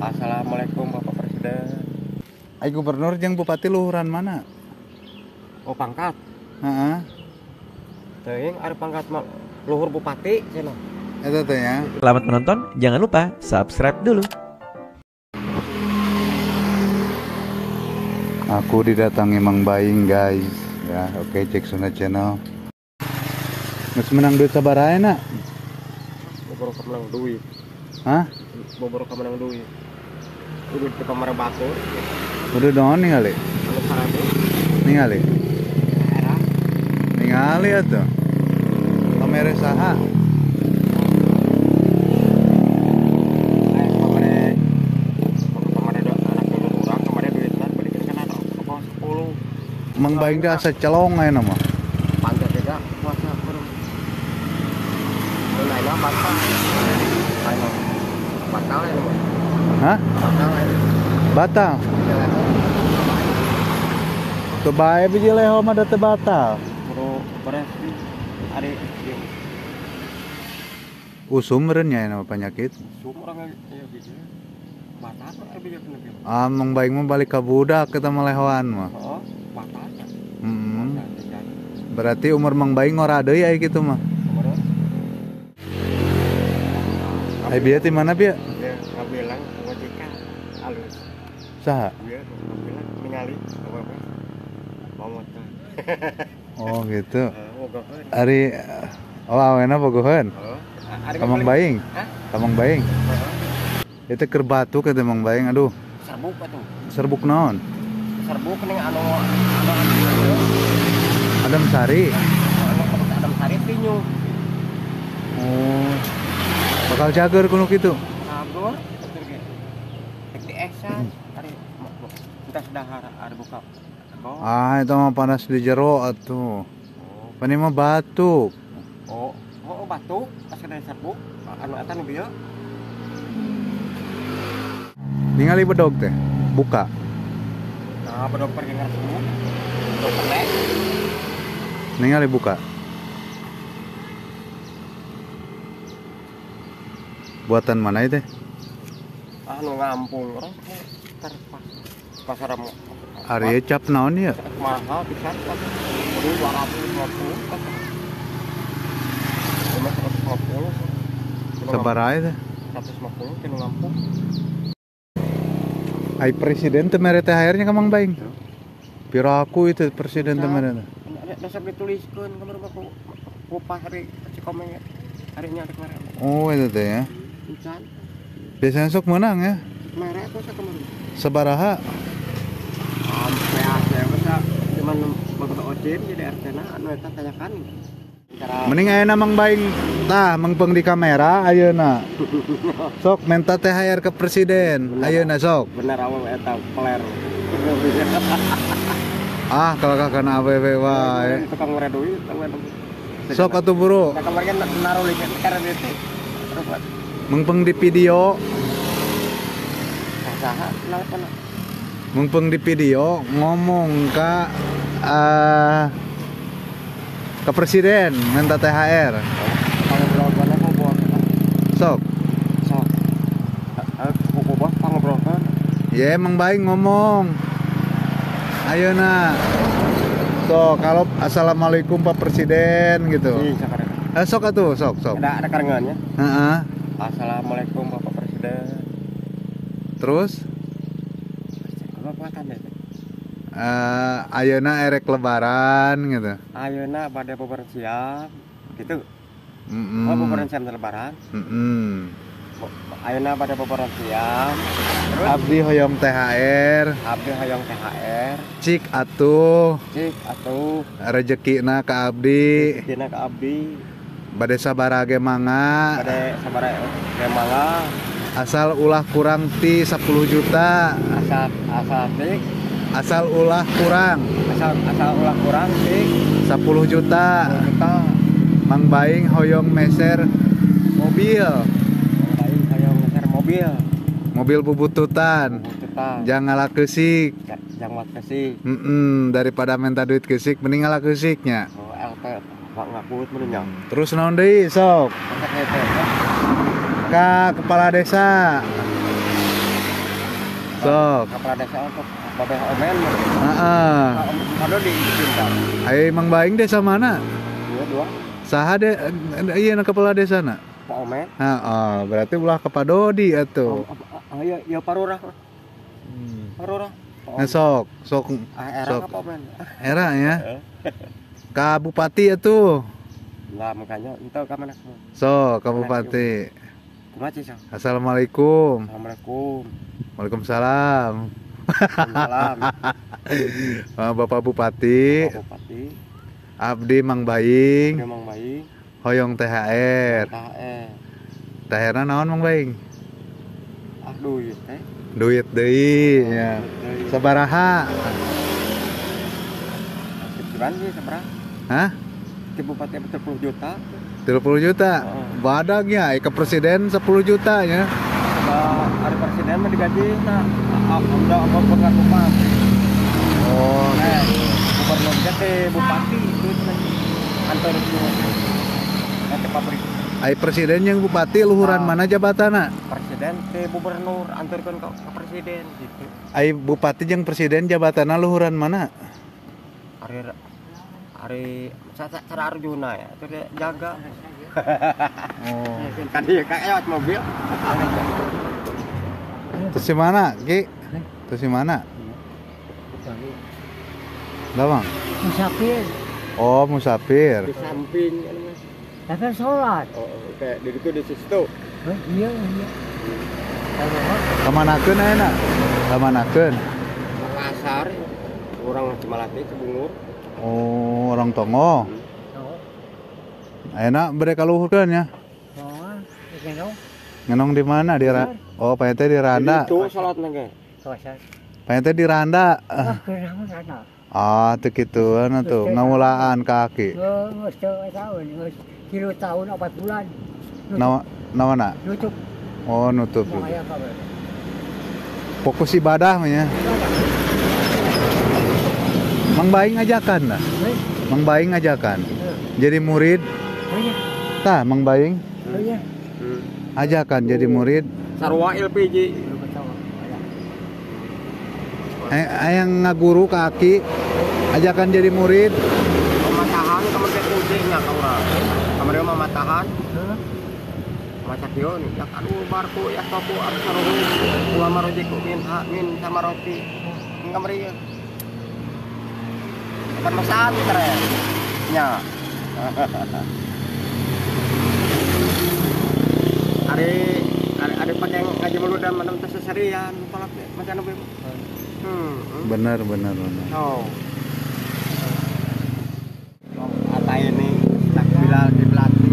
Assalamualaikum Bapak Presiden. Ai gubernur jeung bupati luhuran mana? Oh pangkat. Heeh. Teuing ari pangkat mah luhur bupati cenah. Eta teh ya. Selamat menonton, jangan lupa subscribe dulu. Aku didatangi Mang Baing guys. Ya, oke, cek Sunda Channel. Geus menang duit sabaraha na? Boboro menang duit. Hah? Boboro menang duit. Udah di kamar batu. Udah dong ningali. Ningali. Ningali atuh. Kamera saha? Mang Baing teh asa celong aya mah. Pantat teh puasa kurang. Mun ayeuna batal. Ayeuna batal ya mah. Hah? Batal ya. Batal. Teu bae biji leho mah da teu batal. Bro, beres ari ieu. Usum meureun nya aya penyakit. Usum urang ieu biji. Batal biji penyakit. Ah, Mang Baing mah balik ka budak eta mah lehoan mah. Heeh. Berarti umur Mang Baing ngora deui aya kitu mah. Ai bieu ti mana bieu? Ya, ngabilang majikan alus. Saha? Bieu ngabilang ningali apa-apa. Momot. Oh gitu. Ari oh awena bogoheun. Heeh. Ka Mang Baing. Hah? Ka Mang Baing. Itu keur batuk eta Mang Baing aduh. Serbuk atuh. Serbuk naon? Serbuk ning anu Adem Sari. Adem Sari tinyu. Oh. Bakal jager kuno kitu. Jager betul ge. Rek di eksan ari entas dahar ari buka. Ah, itu mah panas di jero atuh. Oh. Pani mah batuk. Oh, oh batuk pas kena serbuk anu eta nu bieu. Ningali bedog teh, buka. Nah, bedog pergi ngersebuk. Bedog pendek. Ningali buka. Buatan mana itu? Ah, nu ngampung orang terpas pasar mau. Ari cap naon ya? Mahal pisan kan. Kudu 250 kan. 150. Sabaraha itu? 150 ti nu ngampung. Ai presiden teh mere THR nya ka Mang Baing. Piraku itu presiden teh mere. Dasar dituliskeun kamar mah ku hari Cikomeng harinya rek mere. Oh itu teh ya. Encan. Biasanya sok menang ya. Mere atuh sakumaha. Sabaraha? Sampai asa masa cuman bapak ocin jadi RT na anu eta tanyakan. Mending ayeuna Mang Baing tah mengpeng di kamera ayeuna. Sok minta THR ke presiden. Ayeuna sok. Bener awewe eta peler. Ah, kalau kakana awewe wae. Tukang mere duit. Sok atuh buru. Kamari kan naruh di kredit. Mengpeng di video. Saha nalpon. Mengpeng di video ngomong ka ke presiden minta THR. Sok. Sok. Ya emang baik ngomong. Ayo nah. Sok kalau assalamualaikum Pak Presiden gitu. Sok atuh, sok, sok. Ada karengannya. Heeh. Assalamualaikum Bapak Presiden. Terus? Apa kan ya? Ayeuna erek lebaran gitu. Ayeuna bade bebereun siap gitu. Oh, bebereun siap lebaran. Ayeuna bade bebereun siap. Terus abdi hoyong THR. Abdi hoyong THR. Cik atuh. Cik atuh. Rezekina ka abdi. Rezekina ka abdi. Bade sabaraha ge mangga. Bade sabaraha ge mangga. Asal ulah kurang ti 10 juta. Asal asal tik. Asal ulah kurang. Asal ulah kurang tik 10 juta. 10 juta. Mang Baing hoyong meser mobil. Mang Baing hoyong meser mobil. Mobil bubututan. Bubututan. Jangan ngalah keusik. Jangan ngalah keusik. Daripada minta duit keusik mending ngalah keusiknya. Oh, LT Pak ngakut mending. Terus naon deui sok? Ka kepala desa. Sok. Kepala desa untuk Babeh Omen. Heeh. Kado di cinta. Ayo Mang Baing desa mana? Iya, dua. Saha de iya kepala desa na? Pak Omen. Heeh, berarti ulah ke Pak Dodi atuh. Oh, iya, iya Parurah. Parurah. Nah, sok, sok. Ah, era sok. Pak Omen. Era ya. Ka bupati atuh. Lah makanya itu ka mana? Sok, ka bupati. Kumaha sih, Sok? Assalamualaikum. Assalamualaikum. Waalaikumsalam. Waalaikumsalam. Bapak Bupati. Bapak Bupati. Abdi Mang Baing. Abdi Mang Baing. Hoyong THR. THR. THR-na naon Mang Baing? Ah, duit teh. Duit deui ya. Sabaraha? Sebulan sih sabaraha? Hah? Di bupati 30 juta. 30 juta. Badagnya ke presiden 10 juta ya. Hari presiden mah digaji nah udah apa bupati. Oh, gitu. Gubernur teh bupati itu kantor itu. Nanti pabrik. Ai presiden yang bupati luhuran mana jabatanna? Presiden ke gubernur antarkeun ke presiden gitu. Ai bupati jeung presiden jabatanna luhuran mana? Ari ari cara Arjuna ya, itu dia jaga. Oh. Kan dia kayak lewat mobil. Terus di mana, Ki? Terus di mana? Lah, Bang. Musafir. Oh, musafir. Di samping tapi sholat. Oh, kayak di itu di situ. Iya, iya. Kamanakeun ayeuna? Kamanakeun? Pasar. Orang Cimalati Cibungur. Oh, orang Tongo. Ayeuna bade kaluhurkeun ya? Oh, ngenong. Ngenong di mana? Di oh, Pak di Randa. Itu salatna ge. Pak di Randa. Ah, kunaon Randa? Ah, teu kituan atuh, ngamulaan kaki. Geus teu tahun, geus 3 tahun 4 bulan. Nawana? Nutup. Oh, nutup. Fokus ibadah mah ya. Mang Baing ngajakan lah. Mang Baing ngajakan. Jadi murid. Tah, Mang Baing. Ajakan jadi murid. Sarwa LPG. Ayang ngaguru kaki. Ajakan jadi murid. Pematahan kamu teh kuncinya ka urang. Kamari mah matahan. Maca kieu nih, ya aduh barku ya topu arsaruhu wa marojiku min ha min samaroti. Kamari kan pesantren. Nya. Ari ari pakai ngaji mulu dan menem teh seserian kolot maca nu. Benar benar benar. Oh. Ata ini takbilal kiblati.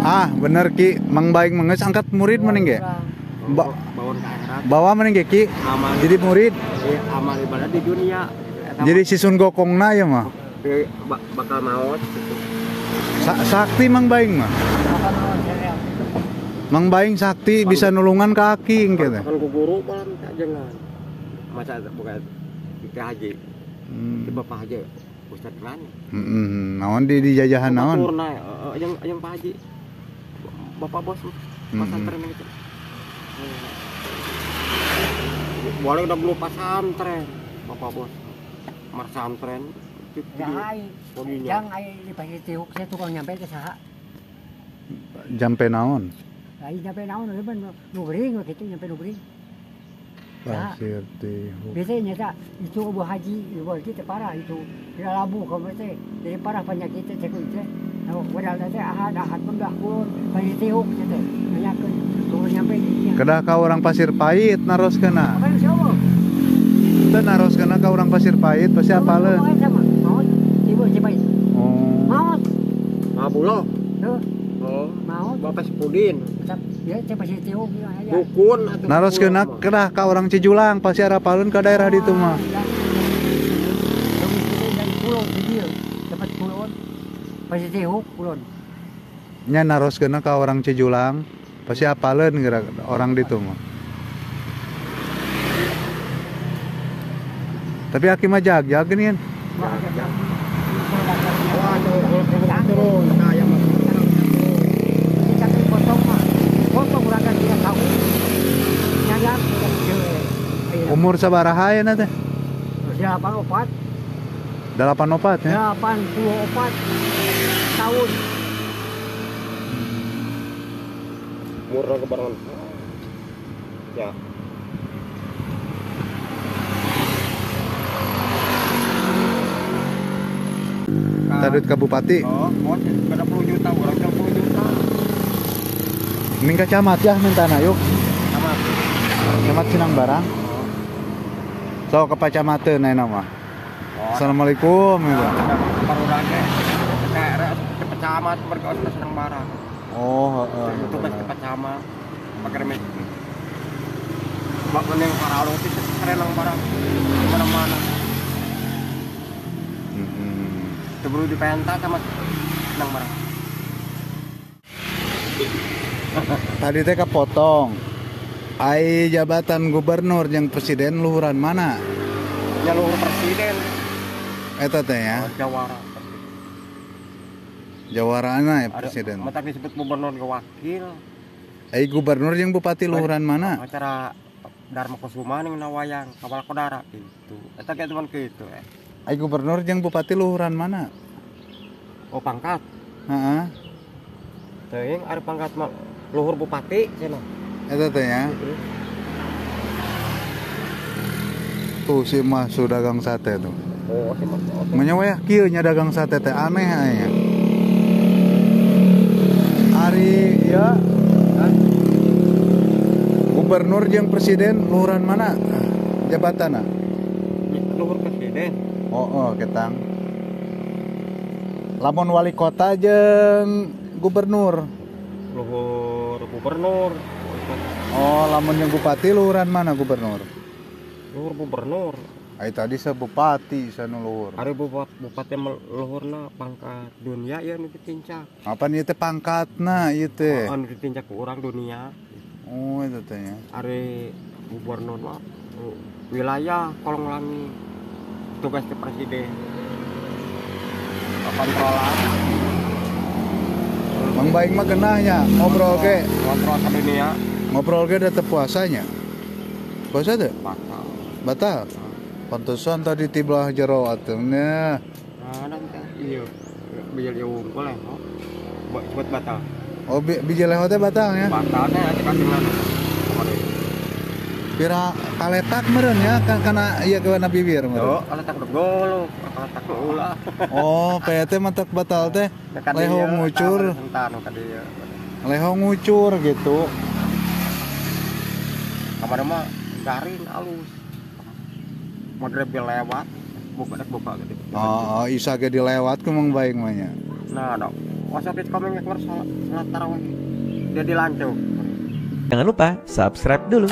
Ah, bener Ki, Mang Baing mah geus angkat murid mending ge. Bawa mending ge Ki. Amal. Jadi murid. Amal ibadah di dunia. Jadi si Sun Gokongna ya mah. Bakal maot gitu. Sakti Mang Baing mah. Mang Baing sakti bisa nulungan kaki gitu. Kan ku guru malam jangan. Masa bukan di haji. Di Bapak Haji Ustaz kan. Naon di jajahan naon? Yang Pak Haji. Bapak bos pesantren gitu. Boleh udah belum pesantren, Bapak bos. Pesantren. Yang ai di pasir tiuk saya tukang nyampe ke saha. Jampe naon? Ai nyampe naon ben nu gering gitu nyampe nu gering. Pasir tiuk. Biasanya tak itu Abu Haji, Abu Haji teh parah itu. Tidak labu kamu teh. Jadi parah penyakit teh teh. Nah, modal teh ahad ahad mendah kulon pasir tiuk teh. Nanyakeun tukang nyampe dinya. Kedah ka urang Pasir Pahit naroskeuna. Kan siapa? Teu naroskeuna ka urang Pasir Pahit pasti apaleun. Maot. Ibu Cipait. Oh. Maot. Mabuloh. Heuh. Oh, maot. Bapak Sepudin. Ya teh pasir tiuk aya. Dukun atuh. Naroskeuna kedah ka urang Cijulang pasti arapaleun ka daerah ditu mah. Pasir tiuk kulon. Nya naroskeuna ka orang Cijulang pasti apaleun geura orang ditu mah. Tapi aki mah jag-jag geuningan. Wah, turun kaya mah. Umur sabaraha ayeuna teh? 84. 84 ya? 84 tahun. Murah kebarangan. Ya. Minta duit ke bupati. Oh, 30 juta, orang 30 juta. Mending ke camat ya minta na yuk. Camat. Camat Sinang Barang. So ke Pak Camateun ayeuna mah. Assalamualaikum gitu. Camat mergo Sinang Barang. Oh, heeh. Itu pas ke camat. Pakai remes. Bak mending paralung itu Sinang Barang. Mana-mana. Sebelum dipenta sama Sinang Barang. Tadi teh kepotong. Ai jabatan gubernur yang presiden luhuran mana? Ya luhur presiden. Eta teh ya. Oh, jawara. Jawarana ya presiden. Mata disebut gubernur ke wakil. Ai gubernur yang bupati luhuran mana? Acara Dharma Kusuma ning Nawayang, Kawal Kodara gitu. Eta ge cuman kitu eh. Ai gubernur yang bupati luhuran mana? Oh pangkat. Heeh. Teuing ari pangkat mah luhur bupati cenah. Eta teh ya. Tuh si Mas sudah dagang sate tuh. Oh, si Mas. Menyawa ya kieu nya dagang sate teh aneh aya. Ari ya. Gubernur jeung presiden luhuran mana jabatanna? Luhur presiden. Oh, oh ketang. Lamun wali kota jeung gubernur. Luhur gubernur. Oh, lamun yang bupati luhuran mana gubernur? Luhur gubernur. Ai tadi sa bupati sa nu luhur. Ari bupati luhurna pangkat dunia ya nu ditincak. Apa ieu teh pangkatna ieu teh? Oh, anu ditincak ku urang dunia. Oh, itu teh ya. Ari gubernur mah wilayah kolong langit. Tugas ke presiden. Kontrolan. Mang Baik mah genahnya ngobrol ge. Kontrol ke dunia. Ngobrol ge da teu puasanya. Puasa teu? Batal. Batal. Pantesan tadi tibelah jero atuh nya. Nah, teh ieu bijil ieu wungkul leho. Cepet batal. Oh, bijil leho teh batal ya? Batal teh atuh kajengan. Pira kaletak meureun ya kana ieu kana bibir meureun. Oh, kaletak golok, kaletak ulah. Oh, teh matak batal teh leho ngucur. Leho ngucur gitu. Kamari mah garing alus. Maghrib lewat, buka gitu. Oh, isa ge dilewat ku Mang Baik mah nya. Nah, dok. Osok di komeng keluar salat tarawih. Dia dilancuk. Jangan lupa subscribe dulu.